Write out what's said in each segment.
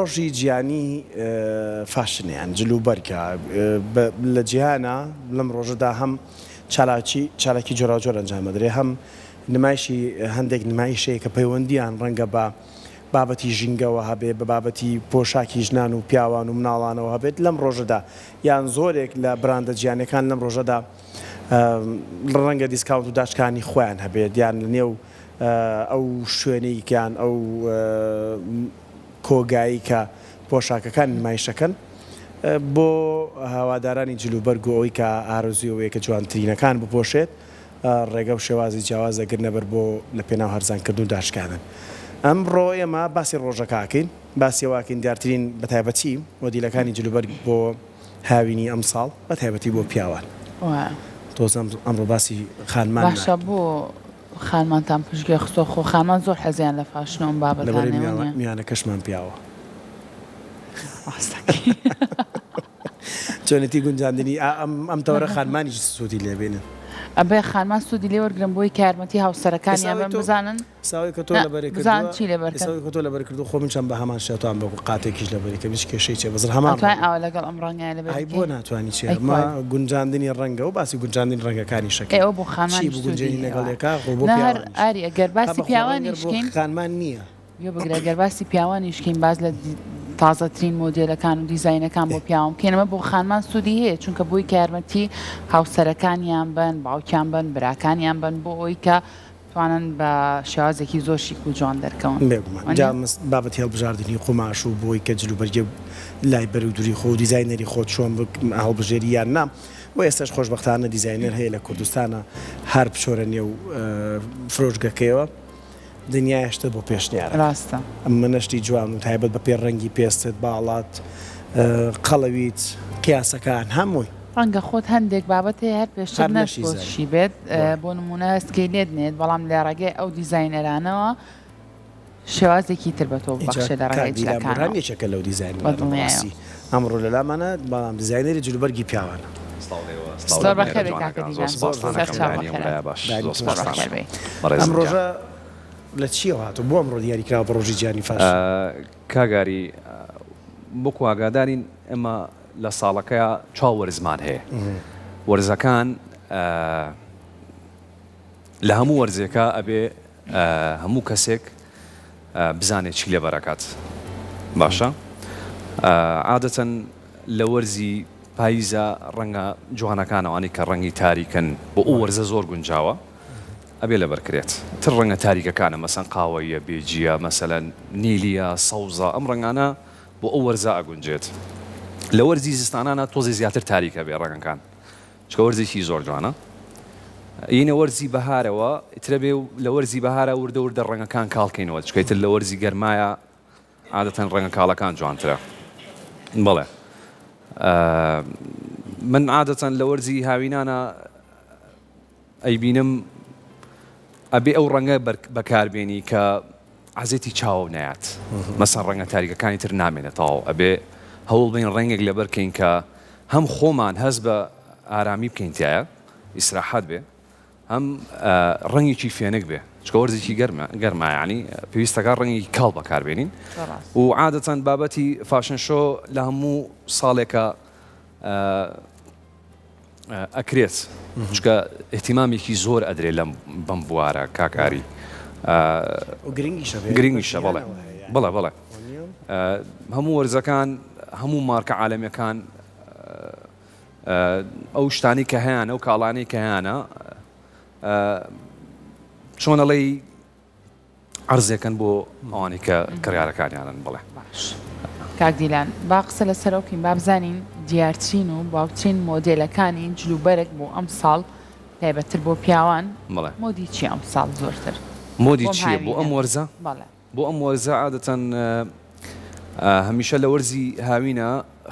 ڕۆژی جیهانی فاشنە یان جلوبەرگە لە جیهانا لەم ڕۆژەدا هەم چالاکی چالاکی جۆراوجۆر ئەنجام ئەدرێ هەم نمایشی هەندێک نمایش هەیە کە پەیوەندیان ڕەنگە بە بابەتی ژینگەوە هەبێ بە بابەتی پۆشاکی ژنان و پیاوان و مناڵانەوە هەبێت لەم ڕۆژەدا یان زۆرێک لە براندە جیهانیەکان لەم ڕۆژەدا ڕەنگە discount و داشکانی خۆیان هەبێت یان لە نێو ئەو شوێنەی یان ئەو کۆگایی کە پۆشاکەکان نمایشەکەن بۆ هەوادارانی جلوبەرگ و ئەوەی کە ئارەزووی ئەوەیە کە جوانترینەکان بپۆشێت ڕێگە و شێوازی جیاواز دەگرنە بەر بۆ لە پێناو هەرزانکردن و داشکاندن. ئەمڕۆ ئێمە باسی ڕۆژەکە ئەکەین، باسی ئەوە ئەکەین دیارترین بە تایبەتی مۆدیلەکانی جلوبەرگ بۆ هاوینی ئەمساڵ بە تایبەتی بۆ پیاوان. تۆزە ئەمڕۆ باسی خانمان باشە بۆ خانمانتان پشتگوێ خستووە خۆ خانمان زۆر حەزیان لە فاشن و ئەم بابەتانەیە وەنیە؟ میانەکەشمان پیاوە. ڕاستەکەی. چۆنێتی گونجاندنی ئەم تەوەرە خانمانیش سوودی لێ بینن. ئەبێ خانمان سوودی لێ وەرگرن بۆی کە یارمەتی هاوسەرەکانیان بن بزانن ئێستا ئەوەی کە تۆ لەبەری کردووە بزانن چی لەبەر کەن. ئێستا ئەوەی کە تۆ لەبەر کردووە خۆ منیشم بە هەمان شێوە توان بە قاتێکیش لەبەری کەم هیچ کێشەی چیە بەس هەمان ئەتوانی ڕەنگە. ئاوا لەگەڵ ئەم ڕەنگەیا لەبەری ئای بۆ بکەی؟ ناتوانی چیە ئەی ئەمە کوای. گونجاندنی ڕەنگە و باسی گونجاندنی ڕەنگەکانیش ئێ ئەکەین ئەوە بۆ چی خانمانیش سوودی بگونجێنین هەیە لەگەڵ وایە یەکا خۆ بۆ نا هەر پیاوانیش ئاری ئەگەر ها باسی بە خۆ ڕەنگەر پیاوانیش بۆ کەین خانمان نییە. گوێ بگرە گەر باسی پیاوانیش کەین باس لە تازەترین مۆدێلەکان و دیزاینەکان بۆ پیاوان بکەین ئەمە بۆ خانمان سوودی هەیە چونکە بۆی کە یارمەتی هاوسەرەکانیان بن باوکیان بن براکانیان بن بۆ ئەوەی کە توانن بە شێوازێکی زۆر شیک و جوان دەرکەون. بێگومان جا بابەتی هەڵبژاردنی قوماش و بۆی کە جلوبەرگێ لای بەر و دوری خۆ و دیزاینەری خۆت چۆن هەڵبژێری یان نا و ئێستاش خۆشبەختانە دیزاینەر هەیە لە کوردستانا هەر بچۆرە نێو فرۆشگەکەیەوە دنیایە شتت بۆ پێشنیارەکەن ڕاستە. ئەمە شتی جوان و تایبەت بە پێی ڕەنگی پێستت باڵات قەڵەویت قیاسەکان هەمووی. ڕەنگە خۆت هەندێک بابەت هەیە هەر پێشتر هەر نەشیزانی. نەتپۆشیبێت بەڵێ. بۆ نموونە هەستکەی لێت نەیەت بەڵام لە ڕێگای ئەو دیزاینەرانەوە شێوازێکی تر بە تۆ ئینجا ببەخشێ لە کاک ڕێگای دیلان بۆرهان جلەکانەوە. یەکێکە لەو دیزاینەرانە بەدڵنیایەوە. بەڕاستی ئەمڕۆ لەلامانە بەڵام دیزاینەری جلوبەرگی پیاوانە. سڵاو لێوە سڵاو لە زۆر بینەرە بەخێر بێی کاکە جوانەکان زۆر دیلان سپاستان زۆر زۆر ئەکەم سەرچاو بەیانی بەخێر ئەم لایە باش بەیانی زۆر تۆش زۆر سپاستان بەخێر ئەکەم بێی. بەڕێزم ئەم گیان. ڕۆژە لە چییەوە هاتووە؟ بۆ ئەمڕۆ دیاری کراوە بە ڕۆژی جیهانی فاشن؟ کاک ئاری وەکو ئاگادارین ئێمە لە ساڵەکەیا چوار وەرزمان هەیە وەرزەکان لە هەموو وەرزێکا ئەبێ هەموو کەسێک بزانێت چی لەبەر ئەکات باشە عادەتەن لە وەرزی پاییزە ڕەنگە جوانەکان ئەوانەی کە ڕەنگی تاریکن بۆ ئەو وەرزە زۆر گونجاوە ئەبێ لەبەر کرێت تر ڕەنگە تاریکەکانە مەسەن قاوەییە بێجیە مەسەلەن نیلیە سەوزە ئەم ڕەنگانە بۆ ئەو وەرزە ئەگونجێت لە وەرزی زستانانە تۆزێ زیاتر تاریکە بێ ڕەنگەکان چکە وەرزێکی زۆر جوانە یینە وەرزی بەهارەوە ئیترە بێ لە وەرزی بەهارە وردە وردە ڕەنگەکان کاڵکەینەوە چکە ئیتر لە وەرزی گەرمایە عادەتەن ڕەنگە کاڵەکان جوانترە بەڵێ من عادەتەن لە وەرزی هاوینانە ئەیبینم ئەبێ ئەو ڕەنگە بەکاربێنی کە عەزێتی چاوە نەیات مەسەن ڕەنگە تاریکەکانی تر نامێنێت تەواو ئەبێ هەوڵ بەین ڕەنگێک لەبەر کەین کە هەم خۆمان هەست بە ئارامی بکەین تایە ئیسراحەت بێ هەم ڕەنگێکی فێنک بێ چکە وەرزێکی گەرمە گەرما یعنی پێویستەکە ڕەنگێکی کاڵ بەکاربێنین و عادەتەن بابەتی fashion show لە هەموو ساڵێکە ئەکرێت چونکە ئیهتیمامێکی زۆر ئەدرێ لەم بەم بوارە کاک ئاری گرنگیشە گرنگیشە بەڵێ بەڵێ بەڵێ هەموو وەرزەکان هەموو مارکە عالەمیەکان ئەو شتانی کە هەیانە و کاڵانەی کە هەیانە چۆنەڵی عەرزێکن بۆ ئەوانەی کە کڕیارەکانیانن بەڵێ. باش کاک دیلان با قسە لەسەر ئەو بکەین با بزانین دیارترین و باوترین مۆدێلەکانی جلوبەرگ بۆ ئەمساڵ تایبەتتر بۆ پیاوان بەڵێ. مۆدی چیە ئەمساڵ زۆرتر مۆدی بۆم چییە بۆ ئەم هاوینە وەرزە؟ بەڵێ. بۆ ئەم وەرزە عادەتەن هەمیشە لە وەرزی هاوینە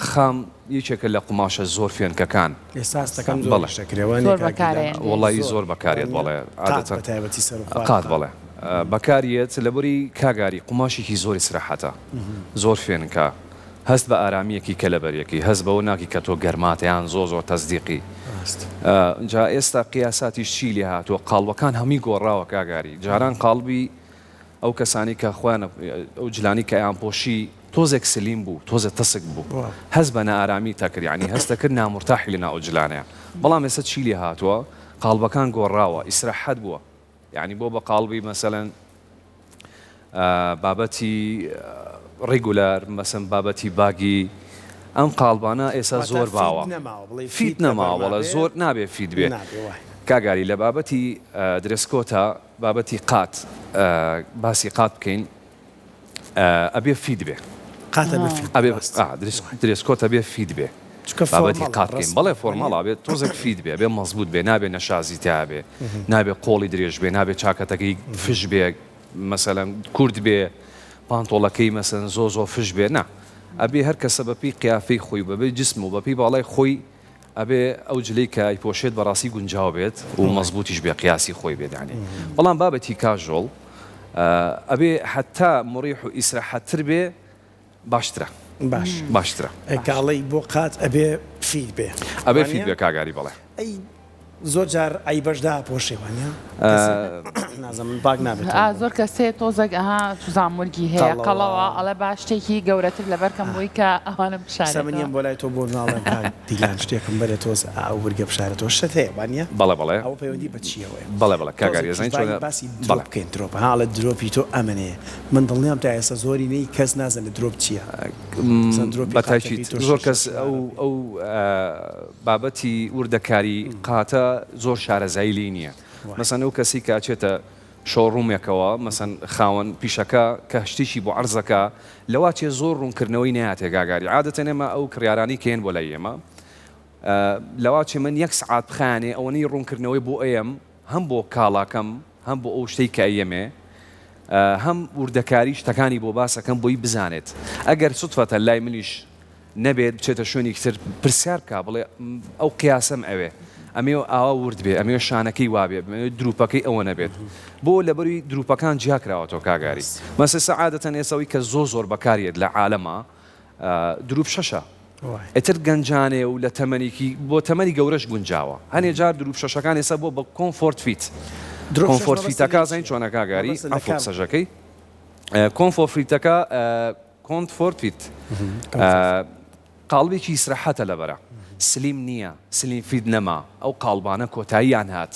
خام یەکێکە لە قوماشە زۆر فێنکەکان. ئێستا هەستەکەم زۆر بەڵێ. ئیش دەکرێ وانیە زۆر کاک دیلان؟ بەکارەیەن. وەڵایی زۆر زۆر بەکاریەت وانیە؟ بەڵێ قات عادەتەن بە تایبەتی سەر و خوار قات قات. بەڵێ بەکاریەت لەبەری کاک ئاری قوماشێکی زۆر ئیسراحەتە زۆر فێنکە هەست بە ئارامیەکی کە لەبەریەکی هەست بەوە ناکی کە تۆ گەرماتە یان زۆر زۆر تەزدیقی ڕاست. جا ئێستا قیاساتیش چی لێ هاتووە قاڵبەکان هەمووی گۆڕاوە کاک ئاری جاران قاڵبی ئەو کەسانەی کە خۆیان ئەو جلانەی کە ئەیانپۆشی. تۆزێک slim بوو تۆزێ تەسک بوو هەست بە نائارامی تەکرد یانی هەست دەکرد نامورتاحی لە ناو ئەو جلانەیە بەڵام ئێستا چی لێ هاتووە قاڵبەکان گۆڕاوە ئیسراحەت بووە یانی بۆ بە قاڵبی مەسەلەن بابەتی regular مەسەن بابەتی baggy ئەم قاڵبانە ئێستا زۆر باوە fit نەماوە بەڵێ زۆر نابێ fit بێ کاک ئاری لە بابەتی dress code ە بابەتی قات باسی قات بکەین ئەبێ fit بێ قاتە بێ fit ئەبێ dress code ئەبێ fit بێ بابەتی قات بکەین بەڵێ formal ئەبێ تۆزێک fit بێ ئەبێ مەزبوط بێ نابێ نەشازی تیا بێ نابێ قۆڵی درێژ بێ نابێ چاکەتەکەی فش بێ مەسەلەن کورت بێ پانتۆڵەکەی مەسەن زۆ زۆ فش بێ نا ئەبێ هەر کەسە بەپی قیافەی خۆی بەبێ جسم و بەپی باڵای خۆی ئەبێ ئەو جلەی کە ئەیپۆشێت بەڕاستی گونجاو بێت و مەزبوتیش بێ قیاسی خۆی بێت یانی بەڵام بابەتی casual ئەبێ حەتا مڕیح و ئیسرەحەتتر بێ باشترە باش باشترە. ئەی کە ئەڵێی بۆ قاچ ئەبێ fit بێ ئەبێ fit بێ کاک ئاری بەڵێ. ئەی زۆر جار عەیبەش داپۆشێ وانیە کەسێ نازانم من پاک نابێتەوە ئا زۆر کەس هەیە تۆزێک ئەها چوزانم ورگی هەیە قەڵەوە ئەڵێ با شتێکی گەورەتر لەبەر کەم بۆی کە ئەوانە سە من یەم بشارێتەوە. بۆ لای تۆ بۆ ناڵێم کاک دیلان شتێکم بەرێ تۆز ئا ئەو ورگە بشارێتەوە شتت هەیە وانیە بەڵێ بەڵێ. ئەوە پەیوەندی بە چیەوەیە بەڵێ بەڵێ کاک تۆزێک ئاری ئەزانی توش چۆنە باسی drop بەڵێ. بکەین drop ها ئەڵێ drop ی تۆ ئەمەنەیە من دڵنیام تا ئێستا زۆری نەی کەس نازانێ drop چیە مەسەن drop ی بە قاتەکەی تاکید تۆ زۆر شەشە کەس ژمارە ئەو بێ. ئەو بابەتی وردەکاری قاتە زۆر شارەزایی لێی نییە وایە. مەسەن ئەو کەسی کە ئەچێتە showroom ێکەوە مەسەن خاوەن پیشەکە کە شتێکی بۆ عەرز ئەکا لەوا چێ زۆر ڕوونکردنەوەی نایاتێ کاک ئاری عادەتەن ئێمە ئەو کڕیارانەی کە یەن بۆ لای ئێمە لەوا چێ من یەک سەعات بخایەنێ ئەوەنەی ڕوونکردنەوەی بۆ ئەیەم هەم بۆ کاڵاکەم هەم بۆ ئەو شتەی کە ئەیەمێ هەم وردەکاری شتەکانی بۆ باس ئەکەم بۆی بزانێت ئەگەر سوتفەتە لای منیش نەبێت بچێتە شوێنێکی تر پرسیار بکا بڵێ ئەو قیاسەم ئەوێ ئەمەوێ ئاوا ورد بێ ئەمەوێ شانەکەی وابێ ئەمەوێ drop ەکەی ئەوە نەبێت بۆ لەبەروی drop ەکان جیا کراوەتەوە کاک ئاری مەسەسە عادەتەن ئێستا ئەوی کە زۆر زۆر بەکاریێت لە عالەما drop شەشە ئیتر گەنجانێ و لە تەمەنێکی بۆ تەمەنی گەورەش گونجاوە هەنێ جار drop شەشەکان ئێستا بۆ بە comfort fit comfort fit ەکە زین چۆنە کاک ئاری عەفوو قسەژەکەی comfort fit ەکە comfort fit قاڵبێکی ئیسراحەتە لەبەرە slim نییە slim fit نەما ئەو قاڵبانە کۆتاییان هات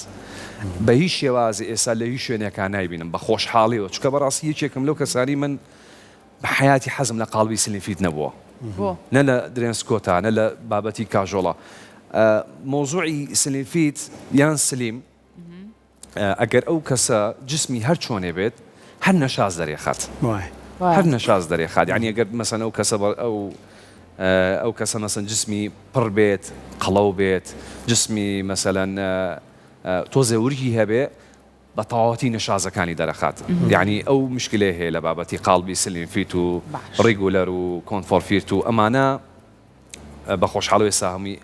بە هیچ شێوازێ ئێستا لە هیچ شوێنێکا نایبینم بە خۆشحاڵیەوە چونکە بەڕاستی یەکێکم لەو کەسانی من بە حەیاتی حەزم لە قاڵبی slim fit نەبووە نە لە dress code ا نە لە بابەتی casual ا مەوزوعی slim fit یان slim ئەگەر ئەو کەسە جسمی هەر چۆنێ بێت هەر نەشاز دەرێخات هەر نەشاز دەرێخات یعنی ئەگەر مەسەن ئەو کەسە ئەو ئەو کەسە مەسەن جسمی پڕ بێت قەڵەو بێت جسمی مەسەلەن تۆزێ ورگی هەبێ بە تەواوەتی نەشازەکانی دەرەخات یعنی ئەو مشکلەیە هەیە لە بابەتی قاڵبی slim fit و regular و comfort fit و ئەمانە بە خۆشحاڵی ئێستا هەمووی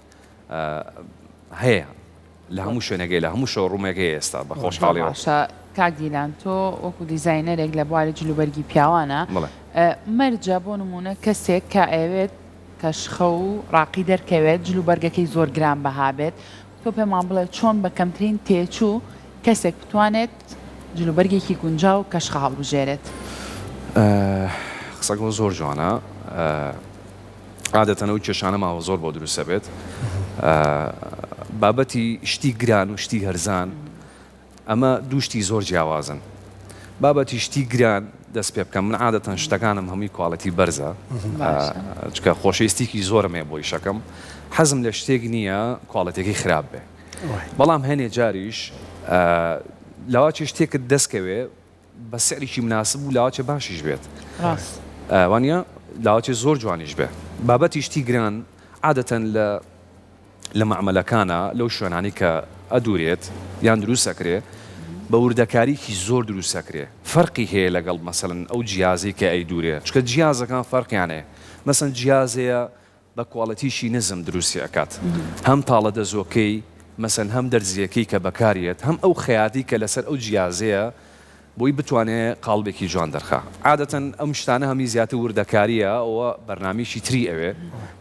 هەیە لە هەموو شوێنەکەی لە هەموو showroom ێک هەیە ئێستا بە خۆشحاڵیەوە. باشە کاک دیلان تۆ وەکو دیزاینەرێک لە بواری جلوبەرگی پیاوانە مەرجە بۆ نمونە کەسێک کە ئەیەوێت کەشخە و ڕاقی دەرکەوێت جلوبەرگەکەی زۆر گران بەها بێت تۆ پێمان بڵێ چۆن بە کەمترین تێچوو کەسێک بتوانێت جلوبەرگێکی گونجاو و کەشخە هەڵبژێرێت؟ قسەکەو زۆر جوانە عادەتەن ئەو کێشانە ماوە زۆر بۆ دروست ئەبێت بابەتی شتی گران و شتی هەرزان ئەمە دوو شتی زۆر جیاوازن بابەتی شتی گران دەست پێ بکەم من عادەتەن شتەکانم هەمووی quality بەرزە چکە خۆشەویستیکی زۆرم هەیە بۆ ئیشەکەم حەزم لە شتێک نییە quality ەکەی خراپ بێ بەڵام هەنێ جاریش لەواچێ شتێکت دەستکەوێ بە سعرێکی مناسب و لاوەچێ باشیش بێت وانە لاوەچێ زۆر جوانیش بێ بابەتی شتی گران عادەتەن لە لە مەعمەلەکانا لەو شوێنانەی کە ئەدورێت یان دروست ئەکرێ بە وردەکاریکی زۆر دروست ئەکرێ فەرقی هەیە لەگەڵ مەسەلەن ئەو جیازەی کە ئەیدورێ چونکە جیازەکان فەرقیان هەیە مەسەن جیازەیە بە quality شی نزم دروستی ئەکات هەم تاڵە دەزۆکەی مەسەن هەم دەرزیەکەی کە بەکاریەت هەم ئەو خەیاتی کە لەسەر ئەو جیازەیە. بۆی بتوانێ قاڵبێکی جوان دەرخا. عادەتەن ئەم شتانە هەمی زیاتر وردەکارییە ئەوە بەرنامەیەکی تری ئەوێ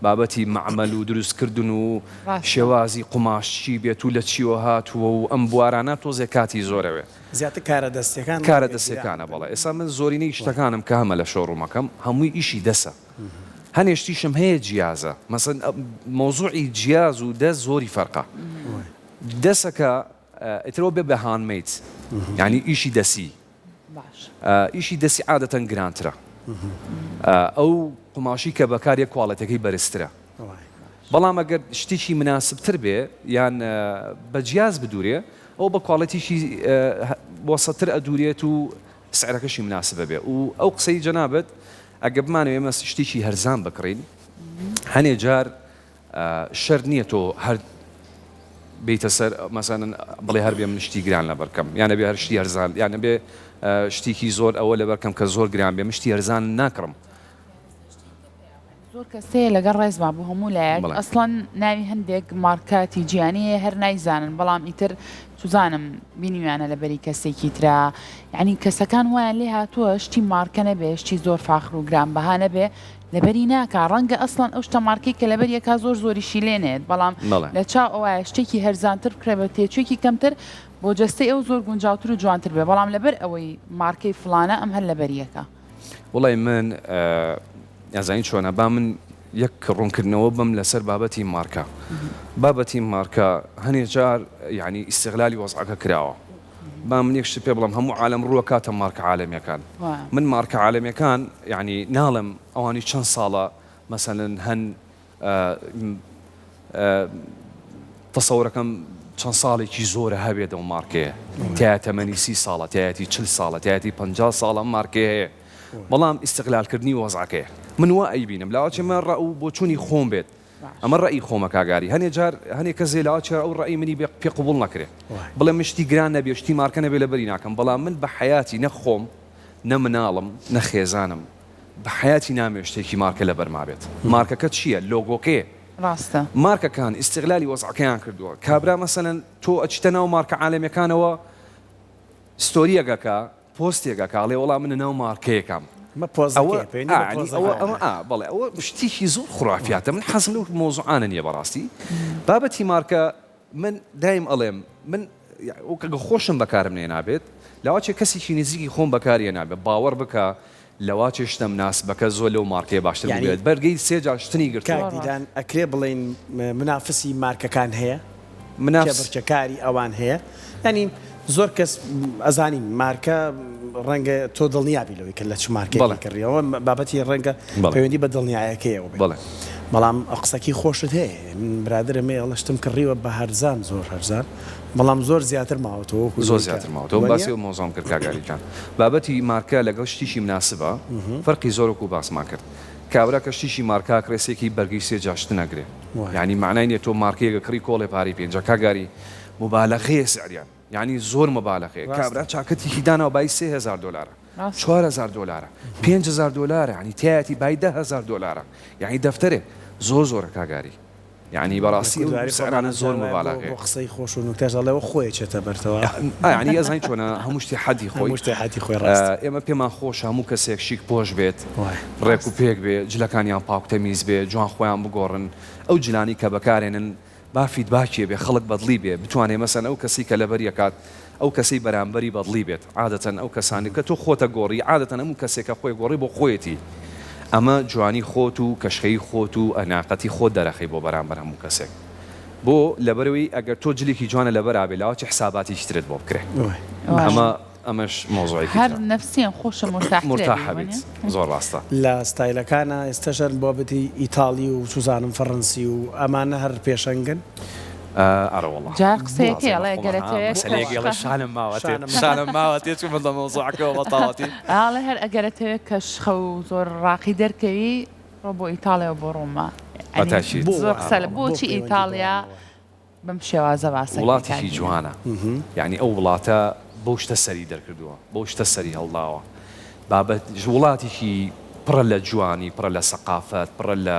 بابەتی مەعمەل و دروست کردن و شێوازی قوماش چی بێت و لە چیوە هاتووە و ئەم بوارانە تۆزێ کاتی زۆر ئەوێ. زیاتر کارە دەستیەکان کارە دەستیەکانە بەڵێ ئێستا من زۆرینەی شتەکانم کە هەمە لە شۆڕومەکەم هەمووی ئیشی دەسە هەنێ شتیشم هەیە جیازە مەسەن مەوزوعی جیاز و دەست زۆری فەرقە دەسەکە ئیتر ئەوە بێ بە handmade یانی ئیشی دەسی ئیشی دەسی عادەتەن گرانترە ئەو قوماشی کە بەکاریە کواڵێتەکەی بەرزترە بەڵام ئەگەر شتێکی مناسبتر بێ یان بە جیاز بدورێ ئەو بە کواڵێتیشی وەسەتر ئەدورێت و سعرەکەشی مناسبە بێ و ئەو قسەی جەنابت ئەگە بمانەوێ ئێمە شتێکی هەرزان بکڕین هەنێ جار شەرت نییە تۆ هەر بێیتە سەر مەسەلەن بڵێ هەر بێ من شتی گران لەبەر کەم یان ئەبێ هەر شتی هەرزان یان ئەبێ شتێکی زۆر ئەوە لەبەر کەم کە زۆر گران بێ من شتی هەرزان ناکڕم. زۆر کەس هەیە لەگەڵ ڕێزما بۆ هەموو لایەک ئەسڵەن ناوی هەندێک مارکاتی جیهانی هەیە هەر نایزانن بەڵام ئیتر چوزانم بینیویانە لەبەری کەسێکی ترا یعنی کەسەکان وایان لێ هاتووە شتی مارکە نەبێ شتی زۆر فاخر و گران بەها نەبێ لەبەری ناکا ڕەنگە ئەسڵەن ئەو شتە مارکەی کە لەبەری ئەکا زۆر زۆریشی لێ نەیەت بەڵام لە چاو ئەوایە شتێکی هەرزانتر بکڕێ بە تێچوویەکی کەمتر بۆ جەستەی ئەو زۆر گونجاوتر و جوانتر بێ بەڵام لەبەر ئەوەی مارکەی فڵانە ئەم هەر لەبەری ئەکا. وەڵای من ئەزانی چۆنە با من یەک ڕوونکردنەوە بم لەسەر بابەتی مارکە بابەتی مارکە هەنێ جار یعنی ئیستغلالی وەزعەکە کراوە با من یەک شت پێ بڵێم هەموو عالەم ڕووە کاتە مارکە عالەمیەکان من مارکە عالەمیەکان یعنی ناڵێم ئەوانی چەند ساڵە مەسەلەن هەن تەسەورەکەم چەند ساڵێکی زۆرە هەبێت ئەو مارکەیە تیا تەمەنی سی ساڵە تایەتی چل ساڵە تایەتی پ ساڵە مارکەیە هەیە بەڵام ئیستغلالکردنی وەزعەکەیە من وا ئەیبینم لاوەچێ من ڕە و بۆچوونی خۆم بێت ئەمە ڕەئی خۆمە کاک ئاری هەنێ جار هەنێ کەس هەیە لاوە چێ ئەو ڕەئی منی بێ پێ قبوڵ نەکرێ بڵێ من شتی گران نەبێ شتی مارکە نەبێ لەبەری ناکەم بەڵام من بە حەیاتی نە خۆم نە مناڵم نە خێزانم بە حەیاتی نامەوێ شتێکی مارکە لەبەر مابێت مارکەکە چییە لۆگۆکەیە ڕاستە. مارکەکان ئیستغلالی وەزعەکەیان کردووە کابرا مەسەلەن تۆ ئەچیتە ناو مارکە عالەمیەکانەوە ستۆریەک ئەکا پۆستێک ئەکا ئەڵێ وەڵا من لەناو مارکەیەکام ئەمە پۆزەکەیە پەیوەندی بە پۆزەکەوە ئەوە ئا بەڵێ ئەوە شتێکی زۆر خورافیاتە من حەزم لەو مەوزوعانە نییە بەڕاستی بابەتی مارکە من دایم ئەڵێم من کە خۆشم بەکارم نێنابێت لاواچێ کەسێکی نزیکی خۆم بەکاری نابێت باوەڕ بکە لەواچێ شتە مناسبەکە زۆر لەو مارکەیە باشتر بووبێت بەرگەی سێ جار شتنی گرتووە. کاک دیلان ئەکرێ بڵێین منافسی مارکەکان هەیە؟ کێبڕکێکاری ئەوان هەیە؟ یانی زۆر کەس ئەزانین مارکە ڕەنگە تۆ دڵنیابی لەوەی کە لە چ مارکەیەکی کڕی ئەوە بابەتی ڕەنگە پەیوەندی بە دڵنیایەکەیەوە بێت بەڵام قسەکی خۆشت هەیە من برادەرم هەیە ئەڵێ شتم کڕیوە بە هەرزان زۆر هەرزان بەڵام زۆر زیاتر ماوەتەوە وەکو زۆر زیاتر ماوەتەوە باسی ئەو مەوزوعەم کرد کاک ئاری جان بابەتی مارکە لەگەڵ شتیکی مناسبە فەرقی زۆر وەکو باسمان کرد کابرا کە شتیکی مارکە ئەکڕێ سێکی بەرگەی سێ جار شت نەگرێ یانی مەعنای نیە تۆ مارکەیەک ئەکڕی کۆڵێ پارەی پێ ئینجا کاک ئاری موبالەغەیە سعریان یانی زۆر مبالەغەیە کابرا چاکەتیکی داناوە بای 3000 دۆلارە 4000 دۆلارە 5000 دۆلارە یانی تایەتی بای 10000 دۆلارە یانی دەفتەرێک زۆر زۆرە کاک ئاری یەعنی بەڕاستی ئەو سعرانە زۆر موبالەغەیە. بۆ قسەی خۆش و نوکتەش ئەڵێ وە خۆی ئەچێتە بەرتەوە. یەعنی ئەزانی چۆنە هەموو شتێ حەدی خۆی. هەموو شتێ حەدی خۆی ڕاستە. ئێمە پێمان خۆشە هەموو کەسێک شیک پۆش بێت ڕێک و پێک بێ جلەکانیان پاک تەمیز بێ جوان خۆیان بگۆڕن ئەو جلانەی کە بەکارێنن با feedback ی بێ خەڵک بەدڵی بێ بتوانێ مەسەن ئەو کەسی کە لەبەری ئەکات ئەو کەسەی بەرامبەری بەدڵی بێت عادەتەن ئەو کەسانەی کە تۆ خۆتە گۆڕی عادەتەن هەموو کەسێک کە خۆی گۆڕی بۆ خۆیەتی ئەمە جوانی خۆت و کەشخەیی خۆت و ئەناقەتی خۆت دەرەخەی بۆ بەرامبەر هەموو کەسێک بۆ لەبەرەوەی ئەگەر تۆ جلێکی جوانە لەبەرا بێ لاوەچی حساباتێکی ترت بۆ بکرێ ئەمە ئەمەش مەوزوعێکی هەر ترە. نەفسیەن خۆشە مورتاحترە مورتاحە بیت زۆر ڕاستە. لە ستایلەکانا ئێستەش هەر بابەتی ئیتاڵی و چوزانم فەڕەنسی و ئەمانە هەر پێشەنگن؟ ئەرەوەڵا جا قسەیەکەی ئەڵێ گەر ئەتەوێ مەسەلەیەک ئەڵێ شانم ماوەتێ شانم ماوەتێ چوومە لە مەوزوعەکەوە بەتەواوەتی. ئەڵێ هەر ئەگەر ئەتەوێ کەشخە و زۆر ڕاقی دەرکەوی ڕۆ بۆ ئیتاڵیا و بۆ ڕۆما یانی زۆر قسە لە بۆچی ئیتاڵیا بەم شێوازە باسەکەی کاک وڵاتێکی جوانە یانی ئەو وڵاتە بەو شتە سەری دەرکردووە بەو شتە سەری هەڵداوە بابەت وڵاتێکی پڕە لە جوانی پڕە لە سەقافەت پڕە لە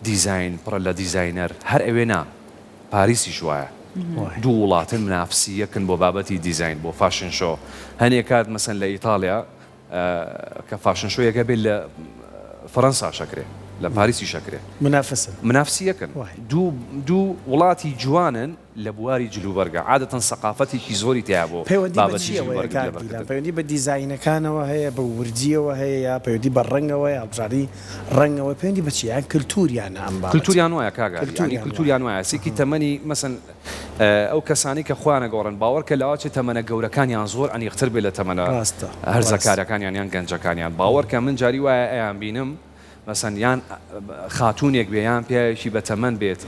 دیزاین پڕە لە دیزاینەر هەر ئەوێ نا پاریسیش وایە. دوو وڵاتن منافسی یەکن بۆ بابەتی دیزاین بۆ fashion show هەنێ کات مەسەن لە ئیتاڵیا کە fashion show یەکە بێت لە فەرەنساش ئەکرێ لە پاریسیش ئەکرێ منافسن منافسی یەکن دوو دوو وڵاتی جوانن لە بواری جلوبەرگا عادەتەن سەقافەتێکی زۆری تیا بۆ پەیوەندی بە بابەتی چیەوەیە جلوبەرگ کاک لەبەر دیلان کردن. پەیوەندی بە دیزاینەکانەوە هەیە بە وردیەوە هەیە یا پەیوەندی بە ڕەنگەوە هەیە هەڵبژاردنی ڕەنگەوە پەیوەندی بە چیە یان کلتوریانە ئەم بابەتە کلتوریان وایە کاک ئاری یانی کلتوریان وایە. کلتوریان وایە سێکی تەمەنی مەسەن ئەو کەسانەی کە خۆیان ئەگۆڕن باوەڕکە لەواچێ تەمەنە گەورەکانیان زۆر ئەنیقتر بێ لە تەمەنە ڕاستە ڕاست. هەرزەکارەکانیان یان گەنجەکانیان باوەڕکە من جاری وایە ئەیانبینم مەسەن یان خاتوونێک بێ یان پیاوێکی بە تەمەن بێت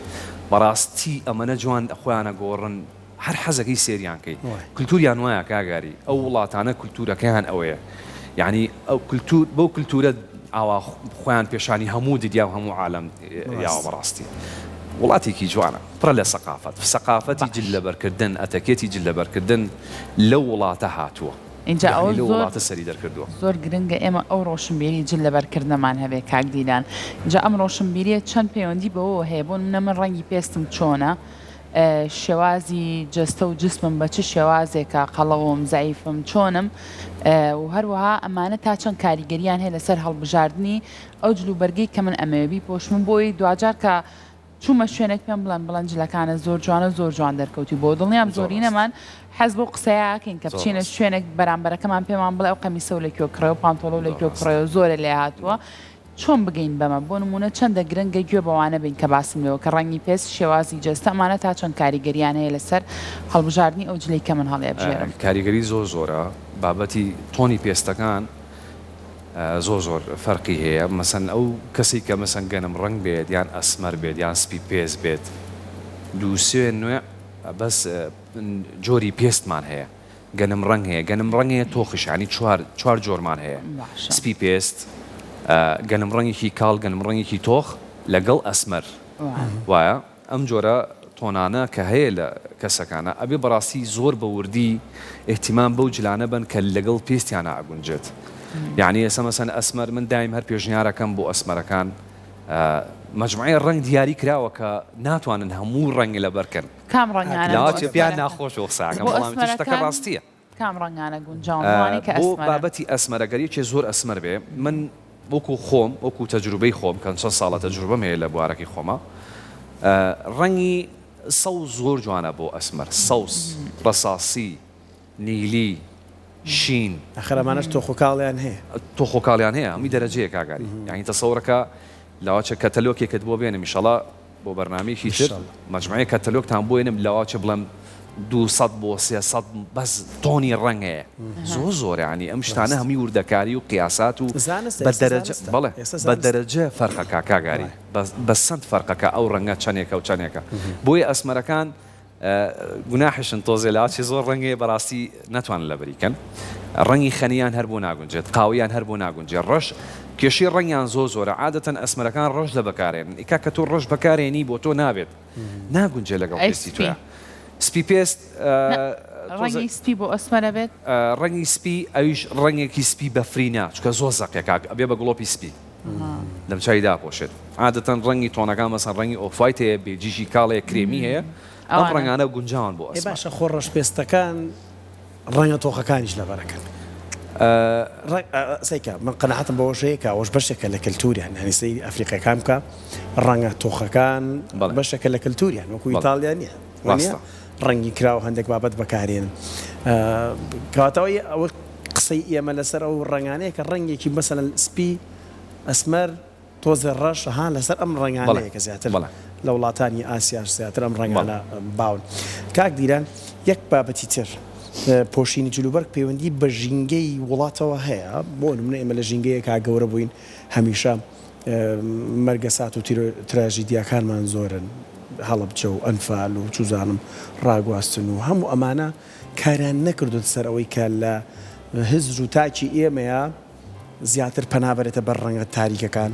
بەڕاستی ئەمەنە جوان خۆیان ئەگۆڕن هەر حەزەکەی سێریان کەی کلتوریان وایە کاک ئاری ئەو وڵاتانە کلتورەکەیان ئەوەیە یانی ئەو کلتور بەو کلتورە ئاوا خۆیان پێشانی هەموو دنیا و هەموو عالەم یاوە بەڕاستی وڵاتێکی جوانە پڕە لە سەقافەت سەقافەتی جل لەبەرکردن ئەتەکێتی جل لەبەرکردن لەو وڵاتە هاتووە ئینجا یانی ئەوە لەو زۆر وڵاتە سەری دەرکردووە. زۆر گرنگە ئێمە ئەو ڕۆشنبیری جل لەبەرکردنەمان هەبێ کاک دیلان جا ئەم ڕۆشنبیریە چەند پەیوەندی بەوەوە هەیە بۆ نمونە من ڕەنگی پێستم چۆنە شێوازی جەستە و جسمم بە چ شێوازێکە قەڵەوم زەعیفم چۆنم و هەروەها ئەمانە تا چەند کاریگەریان هەیە لەسەر هەڵبژاردنی ئەو جلوبەرگەی کە من ئەمەوێ بیپۆشم بۆی دواجار کە چوومە شوێنێک پێم بڵێن بڵێن جلەکانت زۆر جوانە زۆر جوان دەرکەوتی بۆ دڵنیام زۆر ڕاست. زۆرینەمان حەز بەو قسەیە ئەکەین کە زۆر بچینە ڕاست. شوێنێک بەرامبەرەکەمان پێمان بڵێ ئەو قەمیسەو لە کوێ کڕێ و پانتۆڵەو لە زۆر کوێ ڕاست. کڕێ و زۆرە لێهاتووە چۆن بگەین بەمە بۆ نموونە چەندە گرنگە گوێ بەوانە بین کە باسم لێوە کە ڕەنگی پێست شێوازی جەستە ئەمانە تا چەند کاریگەریان هەیە لەسەر هەڵبژاردنی ئەو جلەی کە من هەڵیئەبژێرم؟ کاریگەری زۆر زۆرە بابەتی تۆنی پێستەکان زۆر زۆر فەرقی هەیە مەسەن ئەو کەسەی کە مەسەن گەنم ڕەنگ بێت یان ئەسمەر بێت یان سپی پێست بێت دوو سێ نوع بەس جۆری پێستمان هەیە گەنم ڕەنگ هەیە گەنم ڕەنگ هەیە تۆخیش یانی چوار چوار جۆرمان هەیە باشە. سپی پێست گەنم ڕەنگێکی کاڵ گەنم ڕەنگێکی تۆخ لەگەڵ ئەسمەر وایە ئەم جۆرە تۆنانە کە هەیە لە کەسەکانا ئەبێ بەڕاستی زۆر بە وردی ئیهتیمام بەو جلانە بەن کە لەگەڵ پێستیانا ئەگونجێت یانی ئێستا مەسەن ئەسمەر من دایم هەر پێشنیارەکەم بۆ ئەسمەرەکان مەجموعەی ڕەنگ دیاری کراوە کە ناتوانن هەموو ڕەنگ لەبەر کەن کام ڕەنگانە بۆ لاوە چێ پێیان ئەسمەرەکان ناخۆشە ئەو قسەکەم بۆ بەڵام ئیتر شتەکە ئەسمەرەکان ڕاستیە. کام ڕەنگانە گونجاون بۆ ئەوانەی کە بۆ ئەسمەرن؟ بابەتی ئەسمەر ئەگەر یەکێ زۆر ئەسمەر بێ من وەکو خۆم وەکو تەجروبەی خۆم کە چەند ساڵە تەجروبەم هەیە لە بوارەکەی خۆما ڕەنگی سەوز زۆر جوانە بۆ ئەسمەر سەوز ڕەساسی نیلی شین. ئەخر ئەمانەش تۆخ و کاڵیان هەیە. تۆخ و کاڵیان هەیە هەمووی دەرەجەیە کاک ئاری یانی تەسەورەکە لاوەچە کەتەلۆکێکت بۆ بێنم ئیشەڵا بۆ بەرنامەیەکی تر مەجموعەیەک کەتەلۆکتان بۆ ێنم لەوەچێ بڵێم 200 بۆ 300 بەس تۆنی ڕەنگ هەیە زۆر زۆر یانی ئەم شتانە هەمووی وردەکاری و قیاسات و بە دەرەجە بەڵێ بە دەرەجە فەرقەکە کاک ئاری بە سەنت فەرقەکە ئەو ڕەنگە چەنێکە و چەنێکە بۆیە ئەسمەرەکان گوناحیشن تۆزێ لاچێ زۆر ڕەنگ هەیە بەڕاستی نەتوانن لەبەری کەن ڕەنگی خەنیان هەر بۆ ناگونجێت قاوەیان هەر بۆ ناگونجێت ڕەش کێشەی ڕەنگیان زۆر زۆرە عادەتەن ئەسمەرەکان ڕەش لە بەکارێنن ئی کاکە تۆ ڕەش بەکارێنی بۆ تۆ نابێت ناگونجێ لەگەڵ ئەی پێستی سپی تۆیا سپی پێست نا تۆزێ ڕەنگی سپی بۆ ئەسمەرە بێت؟ ڕەنگی سپی ئەویش ڕەنگێکی سپی بەفرینە چونکە زۆر زەقە کاک ئەبێ بە گڵۆپی سپی دەمچوی داپۆشێت عادەتەن ڕەنگی tone ەکان مەسەن ڕەنگی off white هەیە بێجیژی کاڵ هەیە کرێمی هەیە ئەم ئەوانە. ڕەنگانە گونجاون بۆ ئێ ئەسمەر. باشە خۆ ڕەشپێستەکان ڕەنگە تۆخەکانیش لەبەرەکەن ڕەنگ سەیکە من قەناعەتم بەوەش هەیە کە ئەوەش بەشێکە لە کەلتوریان یانی سەیری ئەفریقیەکان بکە ڕەنگە تۆخەکان بەڵێ. بەشێکە لە کەلتوریان وەکو بەڵێ. ئیتاڵیا نییە وانیە ڕاستە. ڕەنگی کراو هەندێک بابەت بەکارێنن کەواتە ئەوەی ئەوە قسەی ئێمە لەسەر ئەو ڕەنگانەیە کە ڕەنگێکی مەسەلەن سپی ئەسمەر تۆزێ ڕەش ها لەسەر ئەم بەڵێ ڕەنگانەیە کە زیاتر بەڵێ. لە وڵاتانی ئاسیاش زیاتر ئەم بەڵێ. ڕەنگانە باون. کاک دیلان یەک بابەتی تر پۆشینی جلوبەرگ پەیوەندی بە ژینگەی وڵاتەوە هەیە بۆ نمونە ئێمە لە ژینگەیەکا گەورە بووین هەمیشە مەرگەسات و تراژیدیاکانمان زۆرن هەڵەبجە و ئەنفال و چوزانم ڕاگواستن و هەموو ئەمانە کاریان نەکردۆتە سەر ئەوەی کە لە هزر و تاکی ئێمەیا زیاتر پەنا بەرێتە بەر ڕەنگە تاریکەکان،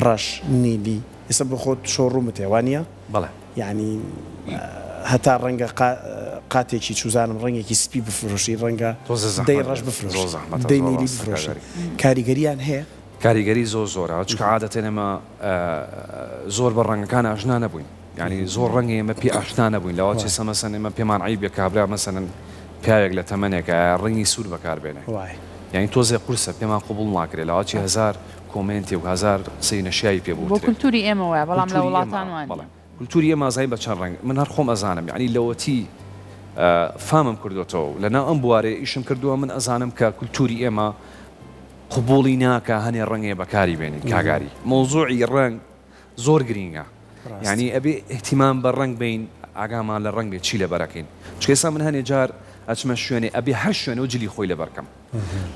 ڕەش، نیلی، ئێستا بۆ خۆت showroom ت هەیە وانیە؟ بەڵێ. یانی هەتا ڕەنگە قاتێکی چوزانم ڕەنگێکی سپی بفرۆشی ڕەنگە تۆزێ دەی زەحمەت ڕەش بێت بفرۆشی زۆر زەحمەتە دەی زۆر نیلی ڕاستە بفرۆشی کاک ئاری. کاریگەریان هەیە؟ کاریگەری زۆر زۆرە چونکە عادەتەن ئێمە زۆر بە ڕەنگەکان ئاشنا نەبووین. یانی زۆر ڕەنگە ئێمە پێی ئاشنا نەبووین لەوە چێ سەمەسەن ئێمە پێمان عەیبە کابرا مەسەلەن پیاوێک لە تەمەنێکە ڕەنگی سوور بەکار بێنێ یانی تۆزێ قورسە پێمان قبوڵ ناکرێ لەوە چێ هەزار comment ێ و هەزار قسەی نەشیاوی پێ بۆ بوترێ. کولتوری ئێمە وایە بەڵام لە کولتوری ئێمە وڵاتان وا نیە. بەڵێ کولتوری ئێمە ئەزانین بە چەند ڕەنگ من هەر خۆم ئەزانم یانی لەوەتی فامم کردۆتەوە و لەناو ئەم بوارەیە ئیشم کردووە من ئەزانم کە کولتوری ئێمە قبوڵی ناکا هەنێ ڕەنگێ بەکاری بێنین کاک ئاری مەوزوعی ڕەنگ زۆر گرینگە یانی ئەبێ ئیهتیمام بە ڕەنگ بەین ئاگامان لە ڕەنگ بێ چی لەبەر ئەکەین چونکە ئێستا من هەنێ جار ئەچمە شوێنێ ئەبێ هەر شوێنەو جلی خۆی لەبەر کەم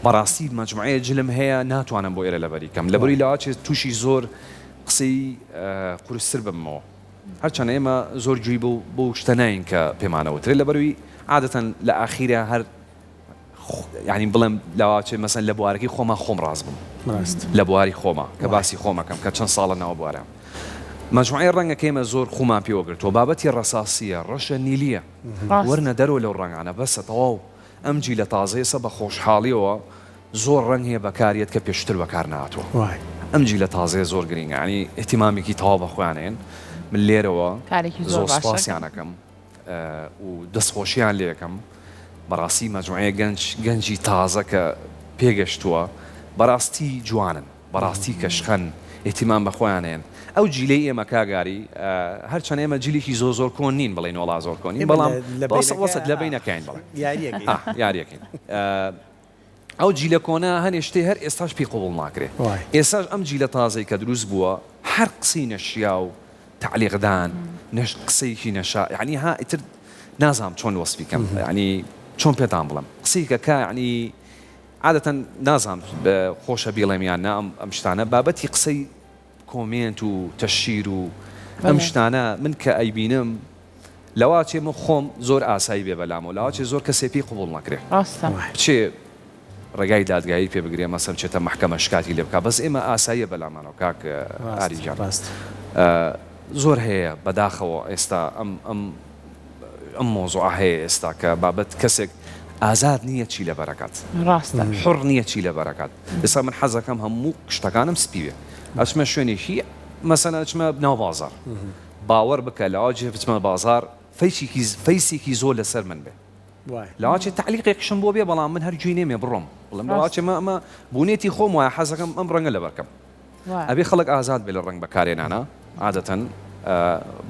بەڕاستی مەجموعەیە جلم هەیە ناتوانم بۆ ئێرە لەبەری کەم لەبەری لەواچێ تووشی زۆر قسەی قورستر ببمەوە هەرچەند ئێمە زۆر گوێی بەو بەو شتە ناین کە پێمانەوترێ لەبەروی عادەتەن لە ئاخیرا هەر یانی بڵێم لەواچێ مەسەن لە بوارەکەی خۆما خۆم ڕاست بم لە بواری خۆما کە باسی خۆمەکەم کە چەند ساڵە ناو بوارە مەجموعەی ڕەنگەکەی ئێمە زۆر خومان پێوە گرتووە بابەتی ڕەساسیە ڕەشە نیلیە وەرنە دەرەوە لەو ڕەنگانە بەسە تەواو ئەم جیلە تازەیەسە بە خۆشحاڵیەوە زۆر ڕەنگ هەیە بەکاریەت کە پێشتر بەکار نەهاتووە ئەم جیلە تازەیە زۆر گرینگە یانی ئیهتیمامێکی تەواو بە خۆیان هەیەن من لێرەوە زۆر سوپاسیان ئەکەم و دەستخۆشیان لێ ئەکەم بەڕاستی مەجموعەیە گەنج گەنجی تازە کە پێگەشتووە بەڕاستی جوانن بەڕاستی کەشخەن ئیهتیمام بە خۆیان هەیەن ئەو جیلەی ئێمە کاک ئاری هەرچەند ئێمە جیلێکی زۆر زۆر کۆن نین بڵێین وەڵا زۆر کۆنین بەڵام وەسەت لە بەینەکەین بەڵێ یاریەکەین ئەو جیلە کۆنە هەنێ شتێ هەر ئێستاش پێی قبوڵ ناکرێ ئێستاش ئەم جیلە تازەی کە دروست بووە هەر قسەی نەشیاو تەعلیق دان نەش قسەیەکی نەشا یعنی ها ئیتر نازانم چۆن وەسفی کەم یعنی چۆن پێتان بڵێم قسەیەکە کە یعنی عادەتەن نازانم خۆشە بیڵێم یان نا ئەم شتانە بابەتی قسەی comment و تەشهیر و ئەم شتانە من کە ئەیبینم لەواچێ من خۆم زۆر ئاسایی بێ بەلامەوە لەواچێ زۆر کەسێ پێی قبوڵ نەکرێ ڕاستە. بچێ ڕێگای دادگایی پێ بگرێ مەسەن بچێتە مەحکەمە شکاتی لێ بکا بەس ئێمە ئاساییە بەلامانەوە کاک ئاری گیان زۆر هەیە بەداخەوە ئێستا ئەم ئەم ئەم مەوزوعە هەیە ئێستا کە بابەت کەسێک ئازاد نییە چی لەبەر ئەکات ڕاستە. حوڕ نییە چی لەبەر ئەکات ئێستا من حەزەکەم هەموو شتەکانم سپی بێ ئەچمە شوێنێکی مەسەن ئەچمە ناو بازاڕ باوەڕ بکە لەواجێ بچمە بازاڕ فەیسێکی فەیسێکی زۆر لەسەر من بێ لەواچێ تەعلیقێکشم بۆ بێ بەڵام من هەر گوێی نێمێ بڕۆم بڵێم لەواچێ مە ئەمە بوونێتی خۆم وایە حەزەکەم ئەم ڕەنگە لەبەرکەم ئەبێ خەڵک ئازاد بێ لە ڕەنگ بەکارێنانا عادەتەن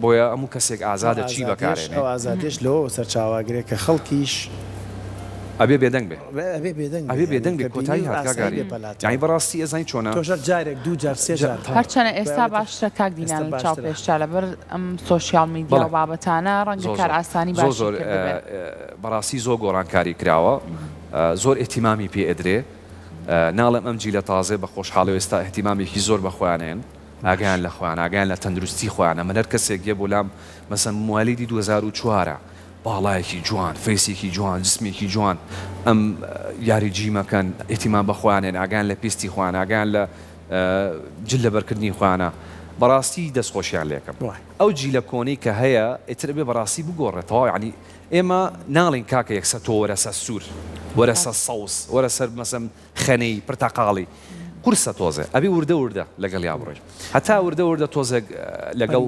بۆیە هەموو کەسێک ئازادە چی بەکارێنێ. ئەو ئازادیەش لەوەوە سەرچاوە ئەگرێ کە خەڵکیش. ئەبێ بێدەنگ بێ. ئەبێ بێدەنگ بێ. ئەبێ بێدەنگ بێ کۆتایی هات کاک ئاری. یانی بەڕاستی ئەزانی چۆنە. تۆش هەر جارێک دوو جار سێ جار. هەرچەنە ئێستا باشترە کاک دیلان لە چاو پێشتا لەبەر ئەم social media و بابەتانە ڕەنگە کارئاسانی باشی کردبێ. بەڕاستی زۆر گۆڕانکاری کراوە زۆر ئیهتیمامی پێ ئەدرێ ناڵێم ئەم جیلە تازەیە بە خۆشحاڵیەوە ئێستا ئیهتیمامێکی زۆر بە خۆیان ئەیەن ئاگایان لە خۆیان ئاگایان لە تەندروستی خۆیانە من هەر کەسێک یە بۆ لام مەسەن موالیدی 2004 ە باڵایەکی جوان face ێکی جوان جسمێکی جوان ئەم یاری جیمەکەن ئیهتیمام بە خۆیان ئەیەن ئاگایان لە پێستی خۆیان ئاگایان لە جل لەبەرکردنی خۆیانە بەڕاستی دەستخۆشیان لێکەم ئەو جیلە کۆنەی کە هەیە ئیتر ئەبێ بەڕاستی بگۆڕێت تەواو یانی ئێمە ناڵێین کاکە یەکسەر تۆ وەرە سەر سوور وەرە سەر سەوز وەرە سەر مەسەن خەنەی پرتەقاڵی قورسە تۆزێ ئەبێ وردە وردە لەگەڵیا بڕۆی هەتا وردە وردە تۆزێک لەگەڵ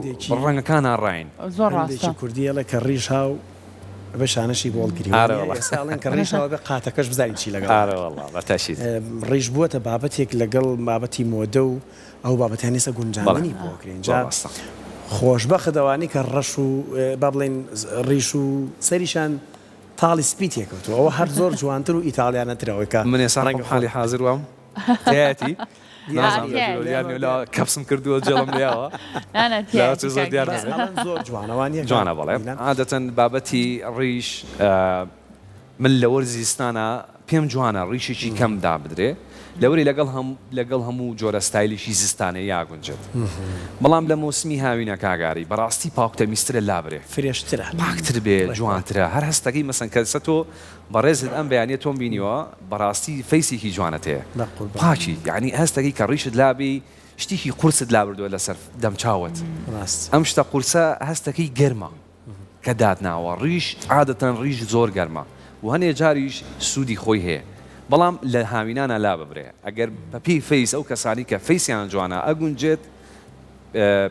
ڕەنگەکانا ڕاین. زۆر ڕاستە. پەندێکی کوردی ئەڵێ کە ڕیش هاو ئەبێ شانەشی بۆ هەڵگری ئارە وەڵا. ئێستا ئەڵێن کە ڕیش هاو ئەبێ قاتەکەش بزانین چی لەگەڵ ئارە وەڵا بە تەئکید. ڕیش بووەتە بابەتێک لەگەڵ بابەتی مۆدە و ئەو بابەتانەی ئێستا بەڵێ گونجاندنی بۆ ئەکرێن زۆر جا ڕاستە. خۆشبەخت ئەوانەی کە ڕەش و با بڵێین ڕیش و سەریشان تاڵی سپی تێکەوتووە ئەوە هەر زۆر جوانتر و ئیتاڵیانەترە ئەوەی کە من ئێستا ڕەنگە خۆم خۆ حالی حازر وام تیایەتی دیار نازانم نییە لە دوورەوە تیایەتی دیار نییە لە کەپسم کردووە جێڵم لێیاوە نا نا لە تیایەتی چ زۆر کاک دیار بەس نەبێ ئەڵێن زۆر جوانە وا نییە کاک جوانە بەڵێ دیلان؟ عادەتەن بابەتی ڕیش من لە وەرزی زستانا پێم جوانە ڕیشێکی کەم دابدرێ لەوەری لەگەڵ هەم لەگەڵ هەموو جۆرە ستایلێکی زستانەی ئاگونجێت بەڵام لە مۆسمی هاوینە کاک ئاری بەڕاستی پاکتەمیزترە لابرێ fresh ترە پاکتر بێ جوانترە هەر هەستەکەی مەسەن کەسە تۆ بەڕێزت ئەم بەیانیە تۆم بینیوە بەڕاستی face ێکی جوانت هەیە بەقوربان پاکی یانی هەستەکەی کە ڕیشت لابێی شتێکی قورست لابردووە لەسەر دەمچاوت ڕاست ئەم شتە قورسە هەستەکەی گەرمە کە داتناوە ڕیش عادەتەن ڕیش زۆر گەرمە و هەنێ جاریش سوودی خۆی هەیە بەڵام لە هاوینانا لاببرێ ئەگەر بە پێی face ئەو کەسانی کە face یان جوانە ئەگونجێت.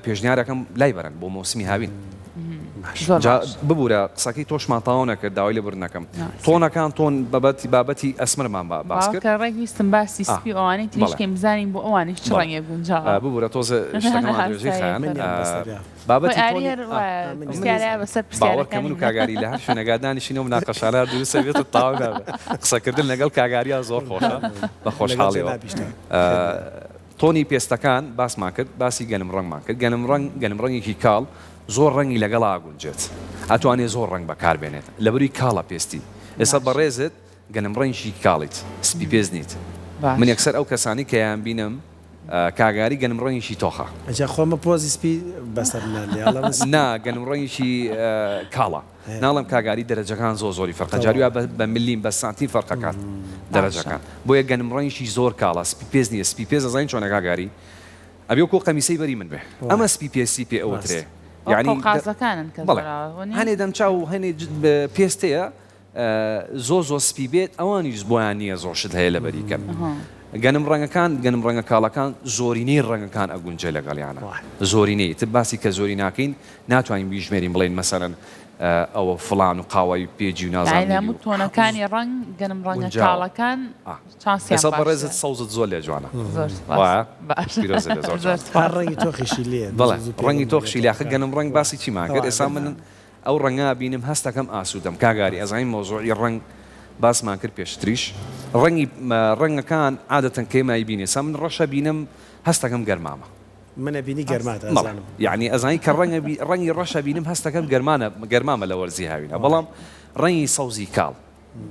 پێشنیارەکەم لای بەرن بۆ مۆسمی هاوین. جا ببورە قسەکەی تۆشمان تەواو نەکرد داوای لێبوردن ئەکەم تۆنەکان تۆن بەبەتی بابەتی ئەسمەرمان باس کرد. باوەکە ڕێک ویستم باسی سپی و ئەوانەی تریش کەین بزانین بۆ ئەوانیش چ ڕەنگێک گونجاوە. ببورە تۆزێ شتەکەمان درێژەی خایاند بابەتی تۆنی باوەڕکە من و کاک ئاری لە هەر شوێنێکا دانیشین ئەو مناقەشانە دروست ئەبێت و تەواو نابێت قسەکردن لەگەڵ کاک ئاریا زۆر خۆشە بە خۆشحاڵیەوە. تۆنی پێستەکان باسمان کرد باسی گەنم ڕەنگمان کرد گەنم ڕەنگ گەنم ڕەنگێکی کاڵ زۆر ڕەنگی لەگەڵا ئەگونجێت ئەتوانێ زۆر ڕەنگ بەکار بێنێت لەبری کاڵە پێستی ئێستا بەڕێزت گەنم ڕەنگی کاڵیت سپی پێست نیت من یەکسەر ئەو کەسانی کە یان بینم کاگاری گەنم ڕەنگێکی تۆخە. ئەجا خۆ مە پۆزی سپی بەسەر منان لێ ئەڵێم سپی. نا گەنم ڕەنگێکی کاڵە. ناڵێم کاک ئاری دەرەجەکان زۆر زۆری فەرقە جاری وا بە ملیم بە سانتیم فەرقەکات دەرەجەکان بۆیە گەنم ڕەنگی زۆر کاڵە سپی پێست نییە سپی پێست ئەزانی چۆنە کاک ئاری ئەبێ وەکۆ قەمیسەی بەری من بێ ئەمە سپی پێستی پێ ئەوترێ یانی قازەکانن کە بەڵێ هەنێ دەمچاو و هەنێ پێست هەیە زۆر زۆر سپی بێت ئەوانیش بۆیان نییە زۆر شت هەیە لەبەری کەن گەنم ڕەنگەکان گەنم ڕەنگە کاڵەکان زۆرینەی ڕەنگەکان ئەگونجێ لەگەڵیانە زۆرینەی تر باسی کە زۆری ناکەین ناتوانین بیژمێرین بڵێین مەسەلەن ئەوە فڵان و قاوەی پێجی و نازانم یانی هەموو تۆنەکانی ڕەنگ گەنم ڕەنگە کاڵەکان چانسیان ئێستا بەڕێزت سەوزت زۆر لێ جوانە زۆر سوپاس وایە باشە پیرۆزت بێ زۆر زۆر جوانە سوپاس هەر ڕەنگی تۆخیشی لێیە بەڵێ ڕەنگی تۆخیشی لێ ئاخر گەنم ڕەنگ باسی چیمان کرد ئێستا من ئەو ڕەنگە بینم هەستەکەم ئاسوودەم کاک ئاری ئەزانی مەوزوعی ڕەنگ باسمان کرد پێشتریش ڕەنگی ڕەنگەکان عادەتەن کە ئێمە ئەیبینین ئێستا من ڕەشە بینم هەستەکەم گەرمامە من ئەبینی گەرماتە بەڵێ ئەزانم. یەعنی ئەزانی کە ڕەنگە بی ڕەنگی ڕەش ئەبینم هەستەکەم گەرمانە گەرمامە لە وەرزی هاوینا بەڵام ڕەنگی سەوزی کاڵ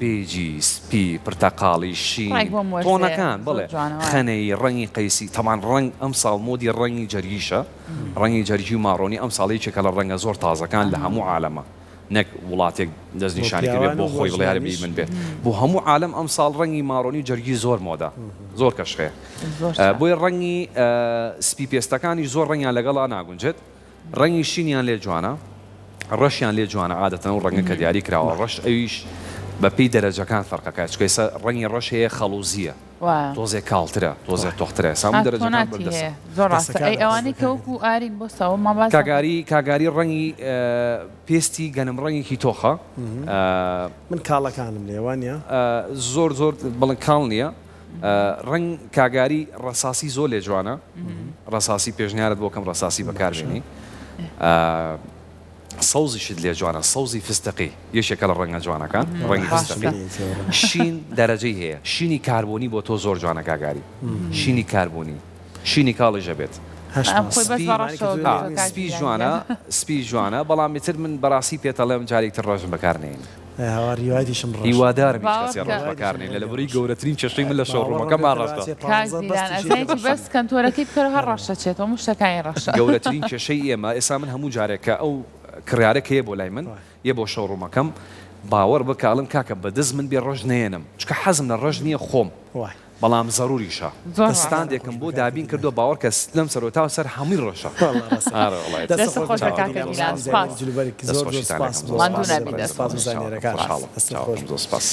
بێجی سپی پرتەقاڵی شین ڕێک بۆم وەرزەیە تۆنەکان زۆر بەڵێ جوانە وایە. خەنەیی ڕەنگی قەیسی تەبعەن ڕەنگ ئەمساڵ مۆدی ڕەنگی جەرگیشە ڕەنگی جەرگی و ماڕۆنی ئەمساڵ یەکێکە لە ڕەنگە زۆر تازەکان لە هەموو عالەمە نەک وڵاتێک دەست بۆ نیشانی کردبێت پیاوان بۆ و بۆ خۆی بڵێ هەر ژنانیش. بی من بێت بۆ هەموو عالەم ئەمساڵ ڕەنگی ماڕۆنی و جەرگی زۆر مۆدە زۆر کەشخەیە زۆر چاک. بۆیە ڕەنگی سپی پێستەکانیش زۆر ڕەنگیان لەگەڵا ناگونجێت ڕەنگی شینیان لێ جوانە ڕەشیان لێ جوانە عادەتەن ئەو ڕەنگە کە دیاری کراوە ڕەش ئەویش بە پێی دەرەجەکان فەرقەکە چونکە ئێستا ڕەنگی ڕەش هەیە خەڵوزییە وایە. تۆزێ کاڵترە تۆزێ تۆخترە ئێستا هەموو ئا دەرەجەکان تۆناتی بەردەستە. هەیە زۆر ڕاستە دەستەکان ئەی ئەوانەی کە دەستەکانی. وەکو ئارین بۆ سەوە ما باس کاک ئاری کاک ئاری ڕەنگی پێستی گەنم ڕەنگێکی تۆخە. من کاڵەکانم لێ وانیە؟ زۆر زۆر بڵێن کاڵ نییە ڕەنگ کاک ئاری ڕەساسی زۆر لێ جوانە ڕەساسی پێشنیارت بۆ کەم ڕەساسی بەکار بێنی سەوزیشت لێ جوانە سەوزی فستقی یەکێکە لە ڕەنگە جوانەکان ڕەنگی فستقی شین دەرەجەی هەیە شینی کاربۆنی بۆ تۆ زۆر جوانە کاک ئاری شینی کاربۆنی شینی کاڵیش ئەبێت سپی جوانە سپی جوانە بەڵام ئیتر من بەڕاستی پێتەڵێم جارێک تر ڕەشم بەکار نێنی هیوادیشم ڕەشە. هیوادارم هیچ کەسێ ڕەش بەکار نێنێ لە بری گەورەترین کێشەی من لە شۆڕومەکەمان ڕەشە. کاک زیلان ئەزانی بەس کەنتۆرەکەی بکەرەوە هەر ڕەشە چێتەوە هەموو شتەکانی ڕەشە. گەورەترین کێشەی ئێمە ئێستا من هەموو جارێک کە ئەو کڕیارە کە یە بۆ لای من یە بۆ شۆڕومەکەم باوەڕ بکە ئەڵێم کاکە بە دەست من بێ ڕەش نەیەنم چونکە حەزم لە ڕەش نییە خۆم بەڵام زەروریشە ستاندێکم بۆ دابین کردوە باوەڕکە لەم سەرەوە تا سەر هەمووی ڕەشە. دەست خۆش کاکە میلان سپاس. دەست خۆشیتان لێکەم. ماندوو نەبی دەست خۆش. خۆشحاڵم. زۆر سپاس.